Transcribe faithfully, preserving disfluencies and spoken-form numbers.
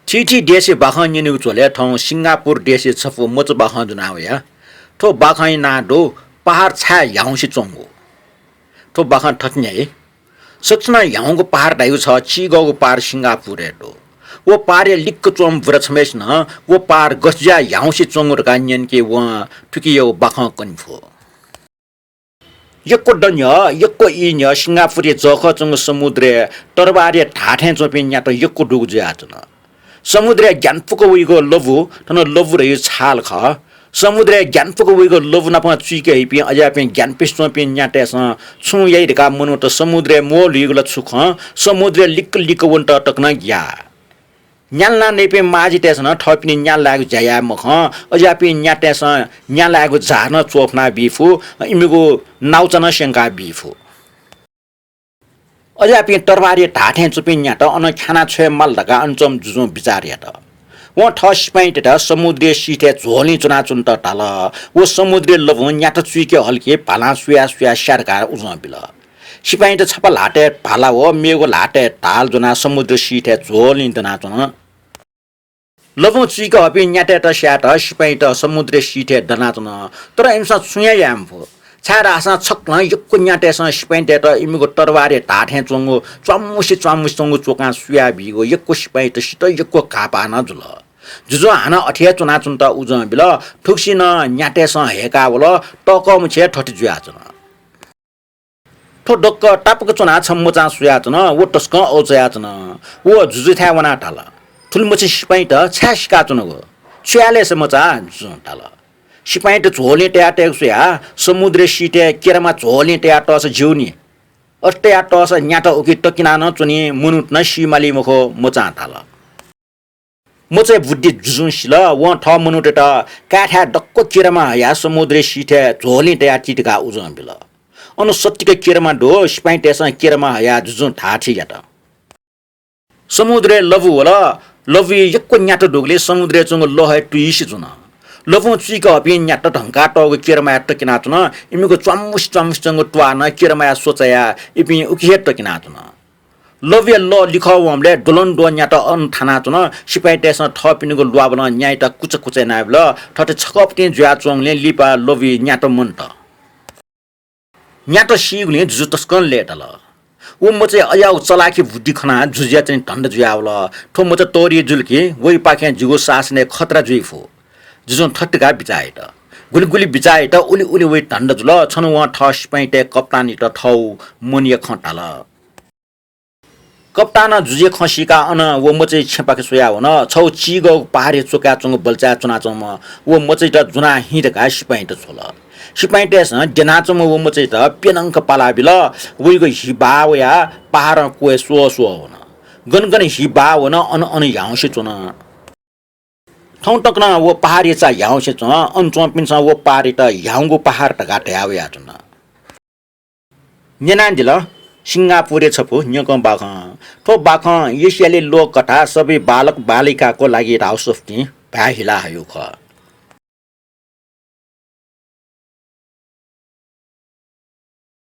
थीथी देशया बाखं न्यनेगु झ्वलय् थौं सिंगापुर देशया छपु मचा बाखं ज्वना वया। थ्व बाखंया नां दु पहाड छाय् ह्याउँसे च्वंगु। थ्व बाखं थथे न्ह्याइ। सकसिनं ह्याउँगु पहाड धाइगु छ, चिगःगु पहाड सिंगापुरय् दु। व पहाडया लिक्क च्वंम्ह बुरा छम्हय्सिनं व पहाड गथे जुयाः ह्याउँसे च्वंगु धकाः न्यंके वं थुकियागु बाखं कने फु। यक्व दँ न्ह्यः, यक्व ई न्ह्यः सिंगापुरया जःखः च्वंगु समुद्रय् तरवारया धाः थें च्वंपिं न्यात यक्व दुगु जुयाच्वन। समुद्रय् ग्यानापुक वइगु लबु, थन लबु धइगु छाल खः। समुद्रय् ग्यानापुक वइगु लबु नाप चुइके हइपिं अज्याःपिं ग्यानापुसे च्वंपिं न्यातय्सं छुं याइ धकाः मनूत समुद्रय् म्वःल्हुइगु ला छु खँ, समुद्रय् लिक्क लिक्क वनेत तक नं ग्याः। न्याल्लानय्पिं माझितय्सं नं थःपिनि न्याल्लायेगु ज्या याये मखं, अज्याःपिं न्यातय्सं न्याल्लायेगु जहाज नं च्वफुना बी फु, इमिगु नाउचा नं स्यंका बी फु। अज्याःपिं तरवारया धाः थें च्वंपिं न्यात अन ख्याना छ्वये माल धकाः अन च्वंम्ह जुजुं बिचाः यात। वं थः सिपाइँतय्त समुद्रया सिथय् झ्वलय् च्वनाच्वनेत धाल। व समुद्रया लबुं न्यात चुइके हल कि भालां सुया सुया स्या धकाः उजं बिल। सिपाइँत छपा ल्हातय् भाला व मेगु ल्हातय् धाल ज्वनाः समुद्र सिथय् झ्वलय् दनाच्वन। लबुं चुइके हःपिं न्यातय्त स्यायेत सिपाइँत समुद्र सिथय् दनाच्वन, तर इमिसं छुं हे याये मफु, छाय्धाःसा छकलं यक्व न्यातय्सं सिपाइँतय्त इमिगु तरवारया धाः थें च्वंगु च्वामुसे च्वामुसे च्वंगु च्वकां सुया बीगु, यक्व सिपाइँत सित, यक्व घाःपाः नं जुल। जुजुं हानं अथे हे च्वनाच्वनेत उजं बिल। थुगुसी नं न्यातय्सं हय्काः वल। तःकःमिसे थथे जुयाच्वन। थ्व दक्व तापाक च्वनाः छम्ह मचां सुयाच्वन। व तसकं अःचायाच्वन। व जुजुथाय् वनाः धाल, "थुलिमछि सिपाइँत छाय् सिकाच्वनागु? छु याये ले से मचा?" जुजुं धाल। "सिपाइँत झ्वलय् तयातयेगु स्वयाः समुद्र सिथय् केरामा झ्वलय् तयातःसा ज्यू नि। अथे तयातःसा न्यात उकी तकिना नं च्वनी, मनूत नं सी माली मखु," मचां धाल। मचाया बुद्धि जुजुं सिल। वं थः मनूतय्त काय्थाय् दक्व केरामा हयाः समुद्र सिथय् झ्वलय् तयाः ति धकाः उजं बिल। अन सत्तिक केरामा दु, सिपाइँतय्सं केरामा हयाः जुजुं धाःथें यात। समुद्रय् लबु वल। लबुइ यक्व न्यात दुगुलिं समुद्रय् च्वंगु लः हे तुइसे जुन। लबुं चुइके हःपिं न्यात धंकातःगु केरामाया तकिनाच्वन। इमिगु च्वामुसे च्वामुसे च्वंगु त्वाः नं केरामाया स्वचायाः इपिं उकी हे तकिनाच्वन। लबुया लः लिखः वंबलय् द्वलंद्वः न्यात अन थानाच्वन। सिपाइँतय्सं थःपिनिगु ल्वाभलं न्यायात कुचा कुचा यानाबिल। थथे छकःपतिं जुयाच्वंगुलिं लिपा लबुइ न्यात मन्त। न्यात सीगुलिं जुजु तसकं लय्ताल। व मचाया अज्याःगु चलाखी बुद्धि खनाः जुजुया चाहिँ धन्दा जुयावल। थ्व मचा तःधि जुल कि वइपाखें जिगु शासनय् खतरा जुइ फु। जुजुं थथे धकाः बिचाः यात। गुलि गुलि बिचाः यात, उलि उलि वइ धन्दा जुल। छन्हु वं थः सिपाइँतय् कप्तानयात थःगु मनया खँ धाल। कप्तानं जुजुया खँ सीकाः अन व मचाया छेँपाखे स्वयाः वन। छगू चिगःगु पहाडया च्वकाय् च्वंगु बल्चाय् च्वनाच्वंम्ह व मचायात ज्वनाः हिँ धकाः सिपाइँत छ्वल। सिपाइँतय्सं द्यनाच्वंम्ह व मचायात प्यनंक पाला बिल। वइगु हि बाः वयाः पहाडं क्वय् स्वः स्वः वन। गन गन हि बाः वन, अन अन ह्याउँसे च्वन। थौं तक नं व पहाडया चा ह्याउँसे च्वं। अन च्वंपिन्सं व पहाडयात ह्याउँगु पहाड धकाः धया वयाच्वन। न्यनादिल सिंगापुरया छपु न्यंकं बाखं। थ्व बाखं एसियालय् लोककथा सबै बालक बालिकाको लागि धाःगु स्वफुतिं भाय् हिला हयागु खः।